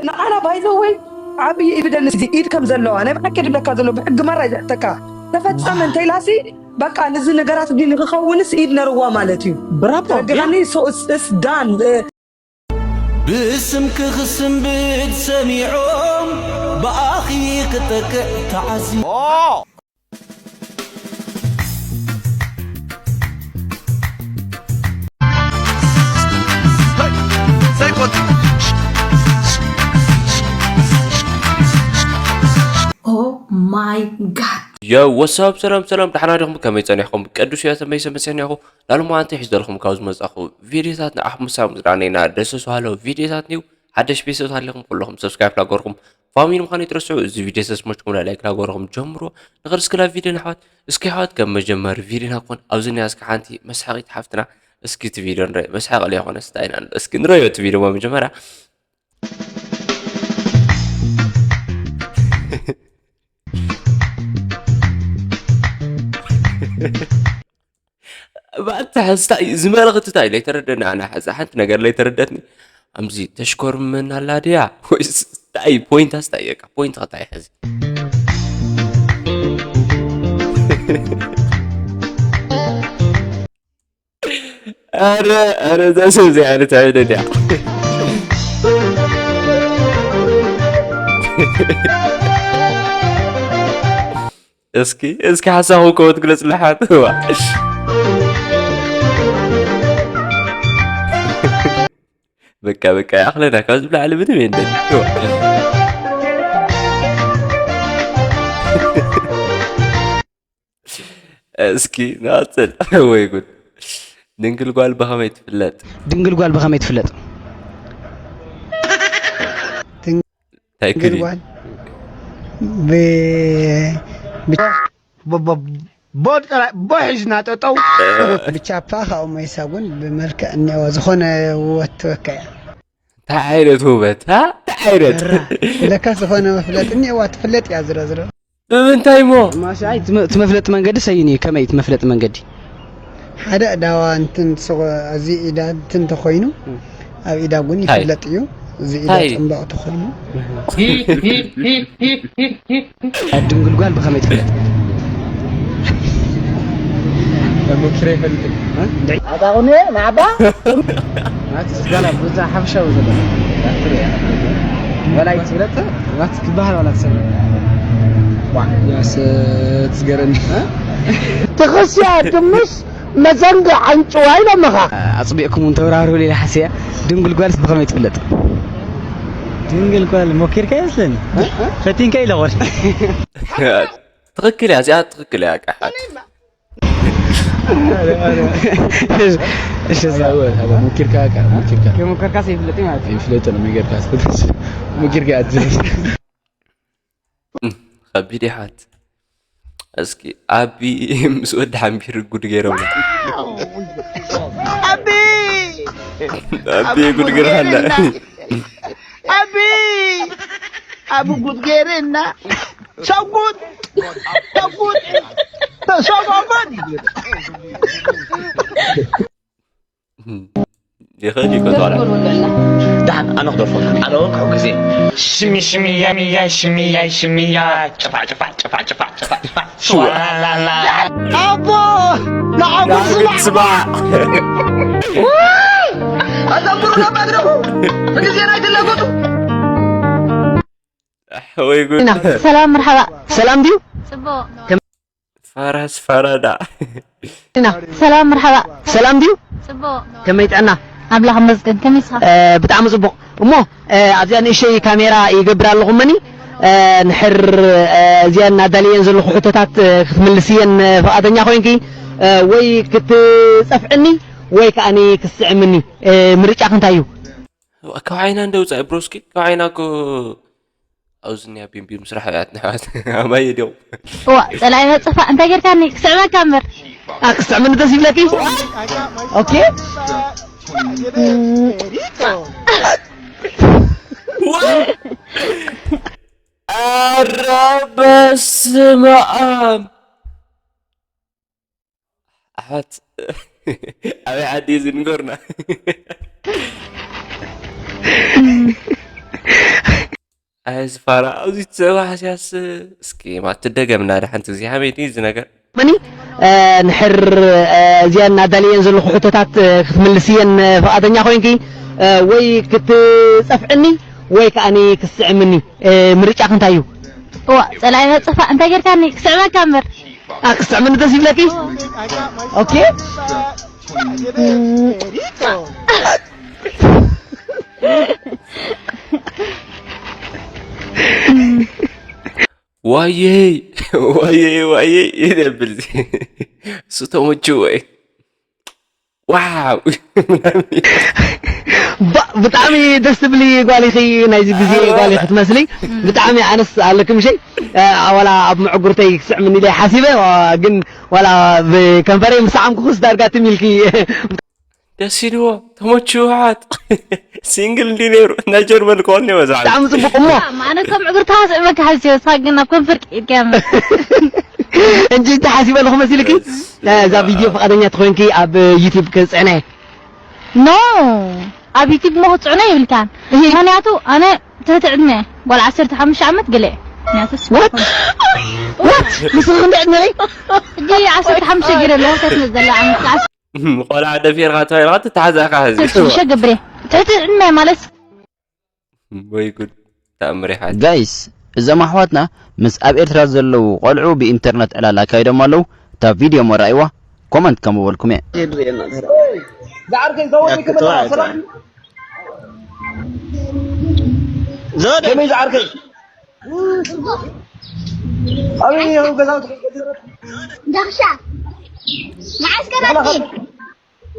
ንዓና ባይዘወይ ዓብዪ ኤቪደንስ እዚ ኢድ ከም ዘለዋ ናይ ብሓቂ ድብለካ ዘሎ ብሕጊ ማራ ይዝሕተካ ተፈጸመ እንተኢላሲ በቃ ነዚ ነገራት እዚ ንክኸውንስ ኢድ ነርዋ ማለት እዩ። ብራቦ ተረዲኻኒ? So it's- it's done. ብስምኪ ክስንብድ ሰሚዖም ብኣኺ ክጠቅዕ ተዓዚቦም Oh my god. Yo, what's up? ሰላም ሰላም፣ ደሓና ዲኹም? ከመይ ጸኒሕኩም? ቅዱስ እየ፣ ተመይሰ መሰኒኹ። ላልሞ ኣንቲ ሒዝደልኩም ካብ ዝመጻኹ ቪዲዮታት ንዓኹም ምሳብ ዝረኣነይና ደስ ዝሃሎ ቪዲዮታት ኒው ሓደሽ ቤተሰብ ሃሊኹም ኩለኹም ሰብስክራይብ ላገርኩም ፋሚሊ ምዃኑ ይትረስዑ። እዚ ቪዲዮ ተስሞችኩም ላይክ ላገርኩም ጀምሮ። ንኽድ እስክላ ቪዲዮ ንኣሕዋት እስኪ ኣሕዋት ከም መጀመሪ ቪዲዮና ክኾን ኣብዚ ኒያ እስኪ ሓንቲ መስሓቂት ሓፍትና እስኪ እቲ ቪዲዮ ንርኢ። መስሓቂ ለይኮነ ስታይና ኣሎ። እስኪ ንረዮ እቲ ቪዲዮ መጀመርያ። ባታ ሓስታ እዚ መልእኽቲ እንታይ ለይተረደኒ ኣነ ሓዚ ሓንቲ ነገር ለይተረደትኒ ኣምዚ ተሽኮርመን ኣላ ድያ ወይስ እንታይ ፖይንት ኣስታይ በቃ ፖይንት ከታይ ሕዚ ኣረ ኣረ እዛ ሰብ እዚኣ ኣነ ትዕብደኒ እያ እስኪ እስኪ ሓሳኹ እኮ ትግለጽ ለሓት እዋ በቃ በቃ ይኣኽለና ካብ ዝብላዕሊ ምንም የለን እዋ እስኪ ንቐጽል። ወይ ጉድ! ድንግል ጓል ብኸመይ ትፍለጥ? ድንግል ጓል ብኸመይ ትፍለጥ? እንታይ ድንግል ክል ጓል ብ- ብ- ብ- ብ- ቦድ ጥራይ ቦ ሒዝና ጠጠው ብቻፓ ካብኡ መይሳ እውን ብመልክዕ እኒዋ ዝኾነ ወትወካ እያ እንታይ ዓይነት ውበት ሃ? እንታይ ዓይነት ራ ለካ ዝኾነ መፍለጥ እኒዋ ትፍለጥ እያ ዝሮ ዝሮ ብምንታይ ሞ ማሻ ኣይ እቲ መ- እቲ መፍለጢ መንገዲ ሰይን እዩ ከመይ እቲ መፍለጢ መንገዲ ሓደ እዳዋ እንትን ሱቕ- እዚ ኢዳ እንትን ተኾይኑ ኣብ ኢዳ እውን እንታይ ይፍለጥ እዩ እዚ ኢዳ እንታይ ፅምባቕ ተኾይኑ ድንግል ጓል ብኸመይ ትፍለጥ ሙኪረ ይፈልጥ ኣታ ቁኒ ንዓባ ናት ዝጋላ ብዛ ሓበሻዊ ዘሎ ወላይ ትብለጥ ናት ትበሃል ዋላ ትሰብ ያስ ትዝገረኒ ትኽስያ ድምስ መዘንግዕ ኣንጭዋ ኢሎምኻ ኣፅቢቕኩም እውን ተብራህርሁ ሌላ ሓስያ ድንጉል ጓልስ ብኸመይ ትፍለጥ ድንግል ጓል ሞኪርካ ይመስለኒ ፈቲንካ ኢለ ኾን ትኽክል እያ እዚኣ ትኽክል እያ ቃሓት እሺ እዛ ሙኪርካ ሙኪርካ ከይሞከርካ ዘይፍለጥ ማለት እዩ ይፍለጥ ነው የሚገርካ ሙኪርካ ከቢድ ይሓት እስኪ ኣቢ ምስ ወዲ ሓምቢር ጉድ ገይሮም ኣቢ ጉድ ገይርሃላ ኣቢ ኣብ ጉድ ገይርና ሸጉጥ ሸጉጥ ተሸጎጎጥ ይኽእል እዩ ከቶ ኣላ ደሓን ኣነ ክደርፎ ኣነ እውን ክሕግዝ እየ ሽሚ ሽሚ ያሚያ ሽሚ ያይ ሽሚ ያ ጭፋ ጭፋ ጭፋ ጭፋ ጭፋ ጭፋ ሽዋ ላላላ ኣቦ ንዓኹም ስማዕ ስማዕ ኣዘምሩ ነባግረኹ ብግዜና ይትለገጡ ወይ ጉድ ሰላም መርሓባ ሰላም ድዩ ጽቡቅ ፋራስ ፋራዳ ሰላም መርሓባ ሰላም ድዩ ጽቡቅ ከመይ ጥዕና ኣምላኽ መስገን ከመይ ስኻ ብጣዕሚ ጽቡቅ እሞ ኣብዚኣ ንእሸይ ካሜራ ይገብር ኣለኹ መኒ ንሕር እዚኣን እናዳለየን ዘለኹ ሕቶታት ክትምልስየን ፍቓደኛ ኮይንኪ ወይ ክትጸፍዕኒ ወይ ከዓኒ ክስዕምኒ ምርጫ ክንታይ እዩ ካብ ዓይና እንደ ውፃእ ብሮስኪ ካብ ዓይና እኮ ኣብዚ ኒያ ቢምቢም ስራሕ እያ ትንሕዋት ኣማየ ዲዮም እዋ ፀላኢ መፅፋ እንታይ ጌርካኒ ክስዕመካ እምበር ክስዕመኒ ደስ ይብለኪ ኦኬ ኧረ በስመ ኣብ ኣሕዋት ኣበይ ዓዲ እዩ ዝንገሩና ኣይ ዝፋራ ኣብዚ ትዘባሕስያስ እስኪ ማትደገምና ድሓንቲ እዚ ሓመይቲ እዚ ነገር መኒ ንሕር እዚኣን እናዳለየን ዘለኹ ሕቶታት ክትምልስየን ፍቓደኛ ኮይንኪ ወይ ክትጸፍዕኒ ወይ ከኣኒ ክስዕምኒ ምርጫ ክንታይ እዩ? እዋ ጸላኢ መጽፋ እንታይ ጌርካኒ ክስዕመካ እምበር ክስዕምኒ ደስ ይብለኪ? ኦኬ ዋየይ ዋየይ ዋየይ ይደብል እሱ ተመችዎ ዋው ብጣዕሚ ደስ ትብሊ ጓል ኢኺ ናይዚ ግዜ ጓል ኢኺ ትመስሊ ብጣዕሚ ኣነስ ኣለኪ ምሸይ ዋላ ኣብ መዕጉርተይ ክስዕምኒ ኢለ ሓሲበ ግን ዋላ ብከንፈረይ ምስ ሰዓምኩኹስ ዳርጋ ትም ኢልኪ ደስ ኢልዎ ተመችዎ ሓት ሲንግል እንዲ ነይሩ ናይ ጀርመን ክኾን እየ በዛ ብጣዕሚ ፅቡቅ እሞ ኣነ ከም ዕግርታ ስዕበካ ሓዝዮ ንስኻ ግን ኣብ ከንፈር ቀይርካዮ እንጂ እንተ ሓሲበ ኣለኹ መሲልኪ እዛ ቪድዮ ፍቓደኛ ተኾይንኪ ኣብ ዩቲብ ክፅዕነ ኖ ኣብ ዩቲብ እሞ ክፅዕኖ የብልካን ምክንያቱ ኣነ ትሕቲ ዕድመ ጓል ዓሰርተ ሓሙሽተ ዓመት ገለ what what ንስኺ ክንደይ ዕድመ ሕጂ ዓሰርተ ሓሙሽተ ገይረ ኣለኹ እንታይ ትመፅእ ዘላ ዓመት ቆልዓ ደፊርካ ተባሂልካ ትተሓዛእካ ሕዚ ሽዱሽተ ገብሬ ትሕቲ ዕድመ ማለት ወይ ጉድ ተኣምር ይሓት ጋይስ እዞም ኣሕዋትና ምስ ኣብ ኤርትራ ዘለዉ ቆልዑ ብኢንተርነት ዕላል ኣካይዶም ኣለዉ እታ ቪድዮ እሞ ረኣይዋ ኮመንት ከንብበልኩም እየ ዝዓርከይ ዘወደይ ክመጣ ስራሕ ከመይ ዝዓርከይ ኣበይ ይኸው ገዛውቲ ዳኽሻ መዓስ ቀረብኪ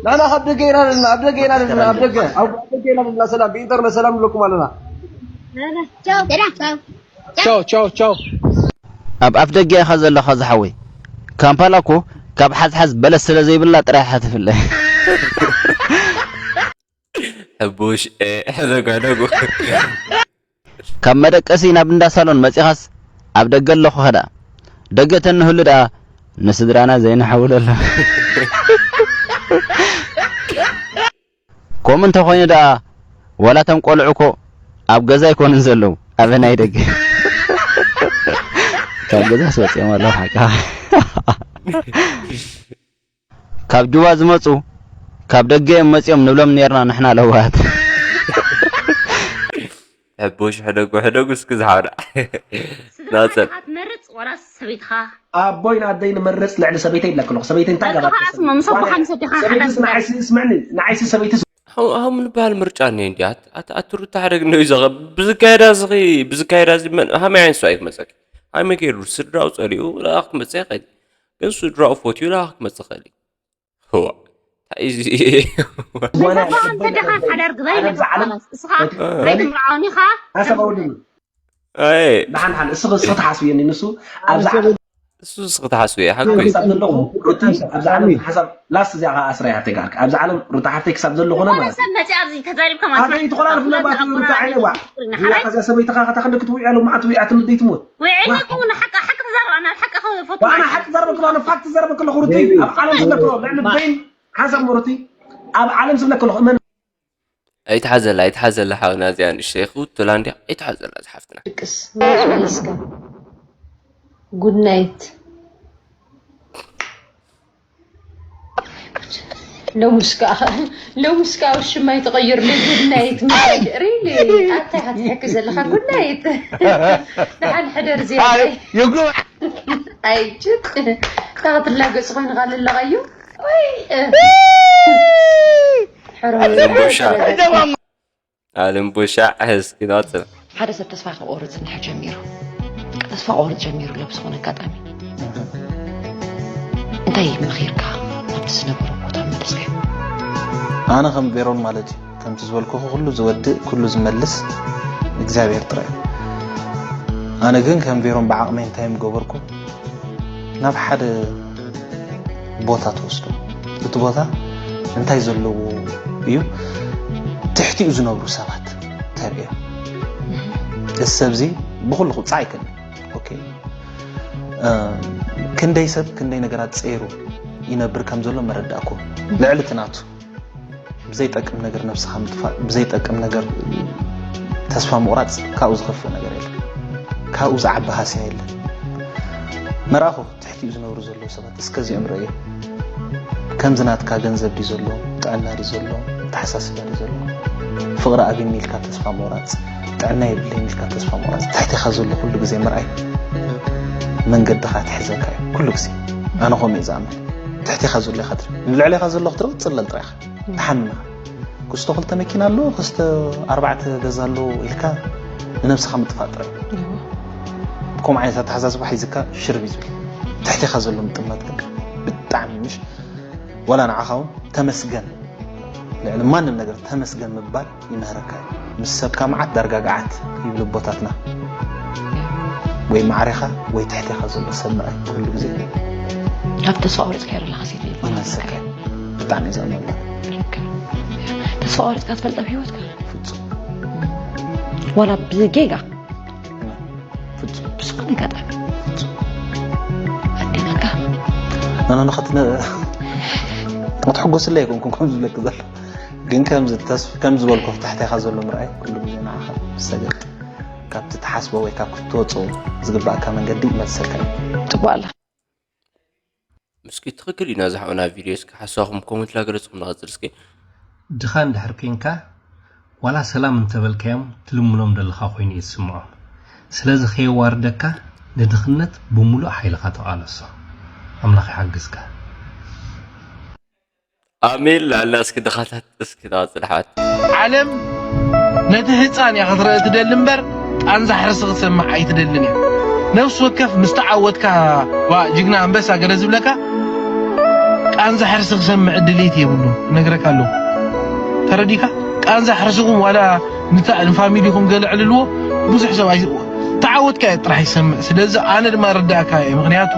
ንሕና ካብ ደገ ኢና ዘለና ኣብ ደገ ኢና ዘለና ኣብ ደገ ኣብ ደገ ኢና ዘለና ሰላም ብኢንተርነት ሰላም ንብለኩም ኣለና ቻው ቻው ቻው ኣብ ኣፍ ደገ ኢኻ ዘለኻ ዝሓወይ ካምፓላ እኮ ካብ ሓዝሓዝ በለስ ስለ ዘይብላ ጥራይ ኢኻ ትፍለ ሕቡሽ ሕደጉ ሕደጉ ካብ መደቀሲ ናብ እንዳ ሳሎን መጺኻስ ኣብ ደገ ኣለኹ ኸዳ ደገ ተንህሉ ደኣ ንስድራና ዘይንሓውሎ ኣሎ ከምኡ እንተኾይኑ ደኣ ዋላ እቶም ቆልዑ እኮ ኣብ ገዛ ኣይኮኑን ዘለዉ ኣበናይ ደገ ካብ ገዛ ስወፅኦም ኣለዉ ሓቃ ካብ ጁባ ዝመፁ ካብ ደገ እዮም መፂኦም ንብሎም ነርና ንሕና ለዋት ሕቡሽ ሕደጉ ሕደጉ እስኪ ዝሓዳ ናፀል ትመርፅ ዋላስ ሰበይትኻ ኣቦይን ኣደይን እመርፅ ልዕሊ ሰበይተይ ይብለኪ ኣለኹ ሰበይተይ እንታይ ገባር ኣስሞ ምስ ኣቦኻ ምስ ኣዴኻ ሓዳር ግበር ስምዕኒ ንዓይሲ ስምዕኒ ንዓይሲ ሰበይቲ ኣሁን ባህል ምርጫ እኔ እንዲ ኣትሩታ ሕደግ ነው ይዘኸ ብዝካሄዳ ስኺ ብዝካሄዳ ሀመይ ዓይነት ሰው ኣይክመፀኪ ሀመይ ገይሩ ስድራው ፀሊኡ ለኣኽ ክመፀ ይኽእል ግን ስድራኡ ፎትዩ ለኣኽ ክመፀ ይኽእል ዋ እንታይ እዚ እንተደኻ ሓዳር ግበር ይለካ እስኻ ኣይትምርዓውን ኢኻ ሓሳብ ኣውድኒ ኣይ ደሓን ደሓን እስኺ እስኺ ትሓስብየኒ ንሱ ኣብዛ ዓለም እሱ ስኽትሓስቡ እየ ሓጎይ ክሳብ ዘለኹ ሩቲ ኣብዛ ዓለም ሓሳብ ላስት እዚኣ ከዓ ኣስረያ ተጋርክ ኣብዛ ዓለም ሩታ ሓፍተይ ክሳብ ዘለኹነ ማለት እዩ ሰብ መፂ ኣብዚ ተዛሪብካ ማለት ኣበይ ትኾና ንፍለባት ሩታ ዓይነዋ እዚኣ ከዚኣ ሰበይትኻ ከታ ክንዲ ክትውዕያ ሎማዓት ውዕያ ትምድይ ትሞት ውዕሊ ከውን ሓቂ ሓቂ ትዛረብ ኣና ሓቂ ክፈቱ ኣነ ሓቂ ዘረበ ከሎ ኣነ ፋክት ዘረበ ከለኹ ሩቲ ኣብ ዓለም ዝብለ ከሎ ልዕሊ በይን ሓንሳብ ሞ ሩቲ ኣብ ዓለም ዝብለ ከለኹ እመን ኣይትሓዘላ ኣይትሓዘላ ሓውና እዚኣ ንእሽተይ ክውትላ እንዲያ ኣይትሓዘላ ዝሓፍትና ድቅስ መለስካ good night ሎሙስ ከዓ ሎሙስ ከዓ ሽማይ ተቐይርሉ good night really ኣታይ ሃትሕኪ ዘለካ good night ደሓን ሕደር ዜናይ ኣይጭጥ ታትላገጽ ኮይንካ ልለቐዩ ኣልምቦሻ ኣልምቦሻ እስኪ ናጽር ሓደ ሰብ ተስፋ ክቆርጽ እንድሕር ጀሚሩ ተስፋ ቆርጽ ጀሚሩ ኣሎ ብዝኾነ ኣጋጣሚ እንታይ መኺርካ ኣብቲ ዝነበሮ ቦታ መለስካዮ ኣነ ከም ቬሮን ማለት እዩ ከምቲ ዝበልኩኹ ኩሉ ዝወድእ ኩሉ ዝመልስ እግዚኣብሔር ጥራይ እዩ ኣነ ግን ከም ቬሮን ብዓቕመይ እንታይ ምገበርኩ ናብ ሓደ ቦታ ትወስዶ እቲ ቦታ እንታይ ዘለዎ እዩ ትሕቲኡ ዝነብሩ ሰባት ተርእዮ እዚ ሰብዚ ብኩሉ ክብፃዕ ኣይክእልን ክንደይ ሰብ ክንደይ ነገራት ፀይሩ ይነብር ከም ዘሎ መረዳእኩ ልዕሊ እቲ ናቱ ብዘይጠቅም ነገር ነብስኻ ምጥፋእ ብዘይጠቅም ነገር ተስፋ ምቑራፅ ካብኡ ዝኸፍእ ነገር የለን። ካብኡ ዝዓቢ ሃስያ የለን። መርኣኹ ትሕቲኡ ዝነብሩ ዘለዉ ሰባት እስከዚኦም ረእዮም። ከምዚ ናትካ ገንዘብ ድዩ ዘለዎም፣ ጥዕና ድዩ ዘለዎም፣ ኣተሓሳስባ ድዩ ዘለዎም? ፍቕሪ ኣብኒ ኢልካ ተስፋ ምቑራፅ፣ ጥዕና የብለይን ኢልካ ተስፋ ምቑራፅ፣ ትሕቴኻ ዘሎ ኩሉ ግዜ ምርኣይ መንገድኻ ትሕዘካ እዩ። ኩሉ ግዜ ኣነ ከምኡ እየ ዝኣምን። ትሕቴኻ ዘሎ ኢኻ ትርኢ፣ ንልዕሌኻ ዘሎ ክትርኢ ክትፅለል ጥራይ ኢኻ። ትሓምም ኢኻ። ክስቶ ክልተ መኪና ኣለዎ፣ ክስተ ኣርባዕተ ገዛ ኣለዎ ኢልካ ንነብስኻ ምጥፋእ ጥራይ። ከምኡ ዓይነት ኣተሓሳስባ ሒዝካ ሽርብ እዩ ዝብል። ትሕቴኻ ዘሎ ምጥማት ግን ብጣዕሚ ምሽ፣ ዋላ ንዓኻ እውን ተመስገን፣ ልዕሊ ማንም ነገር ተመስገን ምባል ይምህረካ እዩ። ምስ ሰብካ መዓት ዳርጋ ገዓት ይብሉ ኣቦታትና። ወይ ማዕሬኻ ወይ ትሕቴኻ ዘሎ ሰብ ምርኣይ ኩሉ ግዜ። ኣብ ተስፋ ቆሪፅካ ኣለኻ ሴት ይመስለካ። ይመስለካ። ብጣዕሚ እዩ ዘእመና። ተስፋ ቆሪፅካ ትፈልጥ ኣብ ሂወትካ? ፍጹም። ዋላ ብጌጋ? ፍጹም። ብዝኾነ ኣጋጣሚ? ፍጹም። ኣዴናካ? ናና ንኸትነ ክትሕጎስለ ኣይኮንኩም ከም ዝብለክ ዘሎ፣ ግን ከምዚ ተስፍ ከም ዝበልኩ ትሕቴኻ ዘሎ ምርኣይ ኩሉ ግዜ ንዓኻ ብሰገጥ ካብቲ ትሓስቦ ወይ ካብ ክትወፅኦ ዝግባእካ መንገዲ ይመልሰካ እዩ። ፅቡቅ ኣላ። እስኪ ትኽክል ኢና ዝሓውና ቪድዮ እስኪ ሓሳኹም ኮመንት ላገለጽኩም ንቐጽል እስኪ። ድኻ እንድሕር ኮንካ ዋላ ሰላም እንተበልካዮም ትልምኖም ደለኻ ኮይኑ እዩ ዝስምዖም። ስለዚ ከየዋርደካ ንድኽነት ብምሉእ ሓይልኻ ተቓለሶ። ኣምላኽ ይሓግዝካ። ኣሜን ላላ እስኪ ድኻታት እስኪ ተቐጽል ሓት። ዓለም ነቲ ህፃን እያ ክትረአ ትደሊ እምበር ቃንዛ ሕርሲ ክትሰምዕ ኣይትደልን እያ። ነፍሲ ወከፍ ምስ ተዓወትካ ዋ ጅግና ኣንበሳ ገለ ዝብለካ ቃንዛ ሕርሲ ክሰምዕ ድሌት የብሉን። እነግረካ ኣለኹ። ተረዲካ? ቃንዛ ሕርስኹም ዋላ ንታ- ንፋሚሊኹም ገለ ዕልልዎ ብዙሕ ሰብ ኣይ- ተዓወትካ እየ ጥራሕ ይሰምዕ። ስለዚ ኣነ ድማ ርዳእካ እየ። ምክንያቱ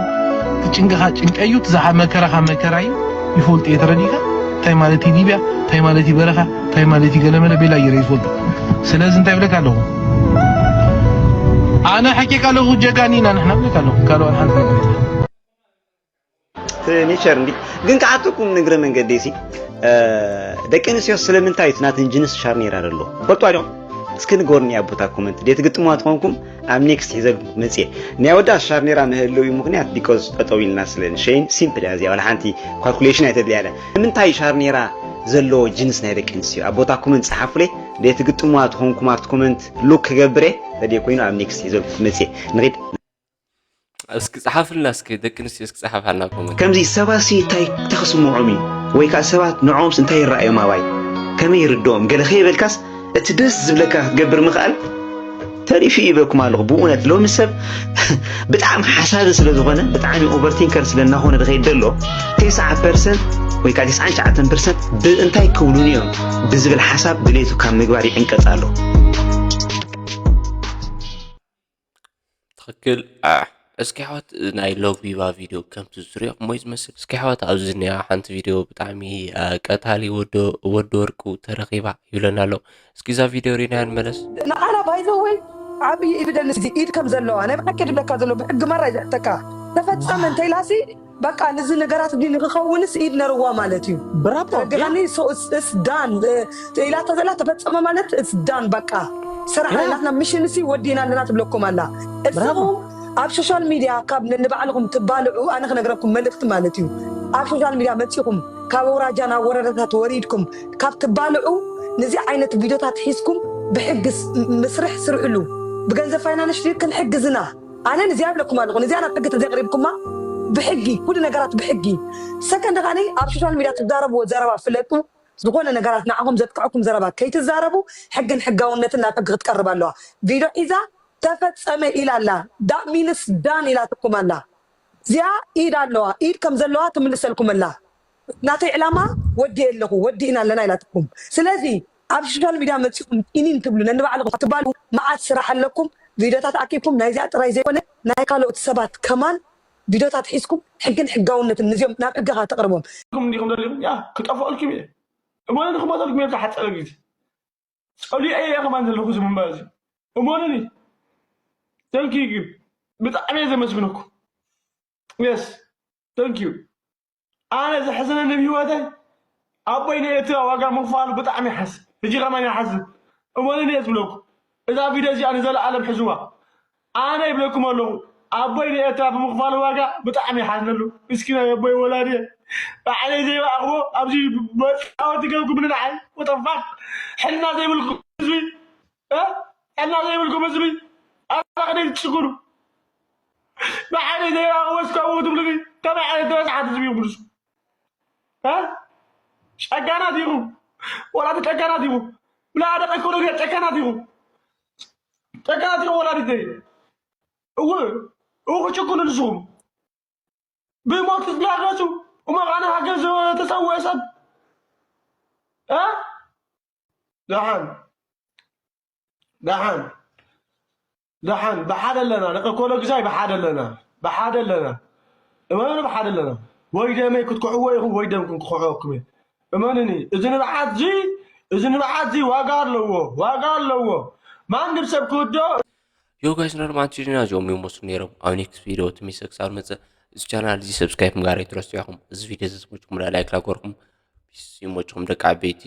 እቲ ጭንቅኻ ጭንቀ እዩ፣ እቲ ዝሓ- መከራኻ መከራ እዩ። ይፈልጥ እየ። ተረዲካ? እንታይ ማለት እዩ ሊብያ፣ እንታይ ማለት እዩ በረኻ፣ እንታይ ማለት እዩ ገለመለ ቤላ እየ ይፈልጥ። ስለዚ እንታይ ብለካ ኣለኹ? ኣነ ሓቂካ ኣለኹ ጀጋኒና ንሕና ብለካ ኣለኹ። ካልኦ ሓንቲ ነገር የለን። ኔቸር እንዲ ግን ከዓጥኩም ንግረ መንገዲ ሲ ደቂ ኣንስትዮ ስለምንታይ እቲ ናተን ጅንስ ሻርኔራ ዘሎ ፈልጡ ዲኹም? እስኪ ንገሩኒ ኣብ ቦታ ኮመንት። ደት ግጥምዋ ትኾንኩም ኣብ ኔክስት ሒዘልኩም መፅየ። ናይ ወዳ ሻርኔራ መህለዊ ምኽንያት ቢኮዝ ጠጠው ኢልና ስለ ንሸይን ሲምፕል እያ እዚኣ፣ ዋላ ሓንቲ ካልኩሌሽን ኣይተድልያ እያ። ንምንታይ ሻርኔራ ዘለዎ ጅንስ ናይ ደቂ ኣንስትዮ ኣብ ቦታ ኮመንት ፀሓፉለይ። ደት ግጥምዋ ትኾንኩም ኣብቲ ኮመንት ሉክ ክገብረ ተድየ ኮይኑ ኣብ ኔክስት ሒዘልኩም መፅየ። ንኺድ። እስኪ ጸሓፍልና እስኪ ደቂ ኣንስትዮ እስኪ ጸሓፋልና ኮመንት። ከምዚ ሰባት ሲ እንታይ እንታይ ክስምዖም እዩ ወይ ከዓ ሰባት ንዕኦምስ እንታይ ይረኣዮም ኣባይ ከመይ ይርድኦም ገለ ከይበልካስ እቲ ደስ ዝብለካ ክትገብር ምኽኣል ተሪፉ ይበኩም ኣለኹ። ብእውነት ሎሚ ሰብ ብጣዕሚ ሓሳቢ ስለ ዝኾነ ብጣዕሚ ኦቨርቲንከር ስለ እናኾነ ዝኸይድ ዘሎ ተስዓ ፐርሰንት ወይ ከዓ ተስዓን ትሽዓተን ፐርሰንት ብእንታይ ክብሉን እዮም ብዝብል ሓሳብ ድሌቱ ካብ ምግባር ይዕንቀፅ ኣሎ። ትኽክል። አ፣ እስኪ ኣሕዋት ናይ ሎቪቫ ቪድዮ ከምቲ ዝሪኦ እሞ እዩ ዝመስል። እስኪ ኣሕዋት ኣብዚ ዝኒኣ ሓንቲ ቪድዮ ብጣዕሚ አ፣ ቀታሊ ወዶ ወዲ ወርቁ ተረኺባ ይብለና ኣሎ። እስኪ እዛ ቪድዮ ሪናያ ንመለስ። ንዓና ባይዘወይ ዓብዪ ኤቪደንስ እዚ ኢድ ከም ዘለዋ ናይ ብሓቂ ድብለካ ዘሎ ብሕጊ ማራ እዩ ዝሕተካ ተፈጸመ እንተኢላሲ በቃ ነዚ ነገራት እዚ ንክኸውንስ ኢድ ነርዋ ማለት እዩ። ብራቦ ተረዲኻኒ? So it's- it's done። እ፣ ኢላቶ ዘላ ተፈጸመ ማለት it's done። በቃ ስራሕ ናትና ሚሽን ሲ ወዲና ኣለና ትብለኩም ኣላ። እስኹም ኣብ ሶሻል ሚድያ ካብ ነንባዕልኹም ትባልዑ ኣነ ክነግረኩም መልእክቲ ማለት እዩ። ኣብ ሶሻል ሚድያ መጺኹም ካብ ኣውራጃ ናብ ወረዳታት ወሪድኩም ካብ ትባልዑ ነዚ ዓይነት ቪድዮታት ሒዝኩም ብሕጊ ስ- ምስርሕ ስርሕሉ። ብገንዘብ ፋይናንስ ትክክል ሕግዝና ኣነ ንዚኣ ብለኩም ኣለኹ። ንዚኣ ናብ ሕጊ ተዘቅሪብኩማ ብሕጊ ኩሉ ነገራት ብሕጊ ሰከንድ ኻኒ ኣብ ሶሻል ሚድያ ትዛረብዎ ዘረባ ፍለጡ። ዝኾነ ነገራት ንዓኹም ዘጥቅዐኩም ዘረባ ከይትዛረቡ ሕግን ሕጋውነትን ናብ ሕጊ ክትቀርብ ኣለዋ። ቪድዮ ሒዛ ተፈጸመ ኢላ ኣላ። ዳሚንስ ዳን ኢላትኩም ኣላ። እዚኣ ኢድ ኣለዋ። ኢድ ከም ዘለዋ ትምልሰልኩም ኣላ። ናተይ ዕላማ ወዲ ኣለኹ ወዲእና ኣለና ኢላትኩም። ስለዚ ኣብ ሶሻል ሚድያ መፂኹም ጢኒን ትብሉ ነንባዕልኹም ትባሉ መዓት ስራሕ ኣለኩም። ቪድዮታት ኣኪብኩም ናይዚኣ ጥራይ ዘይኮነ ናይ ካልኦት ሰባት ከማን ቪድዮታት ሒዝኩም ሕግን ሕጋውነትን ንዚኦም ናብ ሕግኻ ተቕርቦም። ኩም እንዲኹም ደሊኹም ያ ክጠፍኣልኩም እየ እሞነ ንክሞተልኩም እየ ዝሓፀረ ግዜ ፀሊኤ እየ ከማን ዘለኹ እዚ ምንባር እዚ እሞነኒ ተንኪ ግን ብጣዕሚ እየ ዘመስግነኩም የስ ተንኪዩ ኣነ ዘሕዘነኒ ኣብ ህይወተይ ኣቦይ ንኤርትራ ዋጋ ምኽፋሉ ብጣዕሚ ይሓዝን ሕጂ ከማን ይሓዝን እሞነኒ እየ ዝብለኩም እዛ ቪድዮ እዚኣ ንዘለኣለም ሕዝዋ። ኣነ ይብለኩም ኣለኹ፣ ኣቦይ ንኤርትራ ብምኽፋሉ ዋጋ ብጣዕሚ ይሓዝነሉ። ምስኪናይ ኣቦይ ወላዲ ባዕለይ ዘይረኣኽዎ ኣብዚ መጻወቲ ገብኩምኒ ንዓይ። ወጠፋክ ሕልና ዘይብልኩም ህዝቢ፣ እ? ሕልና ዘይብልኩም ህዝቢ ኣራቕደይ ትጭግሩ። ብሓደ ዘይረኣኽዎ እስከ እው ትብሉኒ። ከመይ ዓይነት ተበሳሓት ህዝቢ ይኹም ንሱ? እ? ጨካናት ኢኹም። ወላዲ ጨካናት ኢኹም። ብላ ደቂ ኮሎምብያ ጨካናት ኢኹም። ጨካናት ኢኹም ወላዲተይ። እው፣ እው ክጭክኑ ንስኹም። ብሞት ትላገጹ። እሞ ኣነ ሃገር ዝተሰውአ ሰብ። እ? ደሓን። ደሓን። ደሓን። ብሓደ ኣለና። ደቂ ኮሎግዛይ ብሓደ ኣለና። ብሓደ ኣለና። እመኑ ብሓደ ኣለና። ወይ ደመይ ክትኩሕዎ ኢኹም ወይ ደምኩም ክኩሕወኩም እየ። እመኑኒ። እዚ ንብዓት እዚ፣ እዚ ንብዓት እዚ ዋጋ ኣለዎ። ዋጋ ኣለዎ። ማንም ሰብ ክውድኦ Yo guys፣ ናርማን ቲቪ ዜና እዚኦም እዮም መስሉ ነይሮም። ኣብ ኔክስት ቪድዮ ትሚሰ ክሳብ መፀ እዚ ቻናል እዚ ሰብስክራይብ ምግባር ኣይትረስዑ ኢኹም። እዚ ቪድዮ እዚ ዝመችኩም ላይክ ላገርኩም። ፒስ ይመችኩም ደቂ ዓበይቲ።